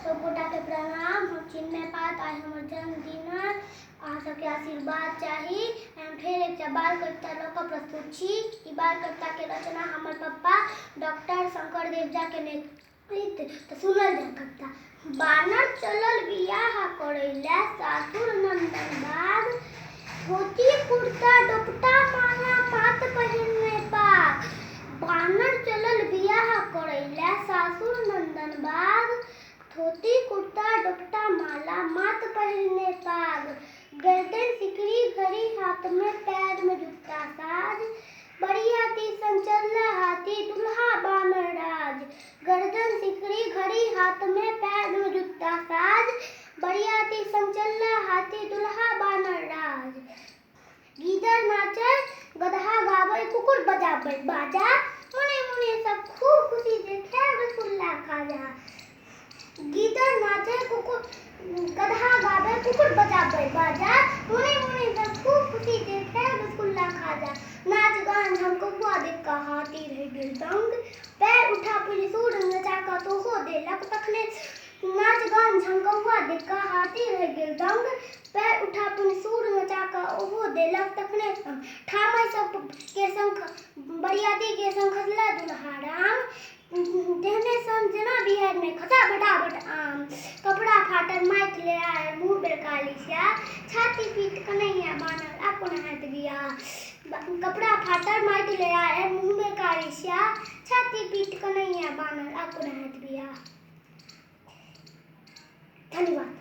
सब गोटाके प्रणाम। हम चिन्मय पात। आइ हमर जन्मदिन अइ, अहाँ सबके आशीर्वाद चाही। हम फेर एकटा बाल कविता लऽ कऽ प्रस्तुत छी। ई बाल कविताके रचना हमर पप्पा डॉक्टर शंकर देव झा के नेतृत्व। तऽ सुनल जाय कविता। बानर चलल बियाह करै लए सासुर नंदन बाग, धोती कुर्ता दोपटा माला मात पहिरने पाग। बानर चलल बियाह करै लए सासुर नंदन बाग, धोती कुर्ता दोपटा माला मात पहिरने पाग। गर्दन सिकड़ी घड़ी हाथ में पैर में जुत्ता साज, बरियाती संग चलला हाथी दुल्हा बानर राज। गर्दन सिकड़ी घड़ी हाथ में पैर में जुत्ता साज, बरियाती संग चलला हाथी दुल्हा बानर राज। गीदड़ नाचै गदहा गाबै कुकुर बजाबै बाजा, मने मने सब खूब खुशी से खाय रसगुल्ला खाजा। गीदड़ नाचै कुकुर गदहा गाबै कुकुर बजाबै बाजा, मने मने सब खूब खुशी से खाय रसगुल्ला खाजा। नाच गान झमकौआ देख कऽ हाथी रहि गेल दंग, पैर उठा पुलिस नचा कऽ तोहो देलक तखने। नाच गान झमकौआ देख कऽ हाथी रहि गेल दंग, पैर उठा पुनि सूर नचा कऽ ओहो देलक तखने। ठामै सब के संग बरियाती के संग खसला दुल्हा राम, तेहने सन जेना बिहाड़िमे खसा बटाबट आम। कपड़ा फाटल माटि लेरायल मुँह बेरकाली स्याह, छाती पीट कन्हैया बान्हल अपन हाथ बियाह। कपड़ा फाटल माटि लेरायल मुँह बेरकाली स्याह, छाती पीट कन्हैया बान्हल अपन हाथ बियाह। धन्यवाद।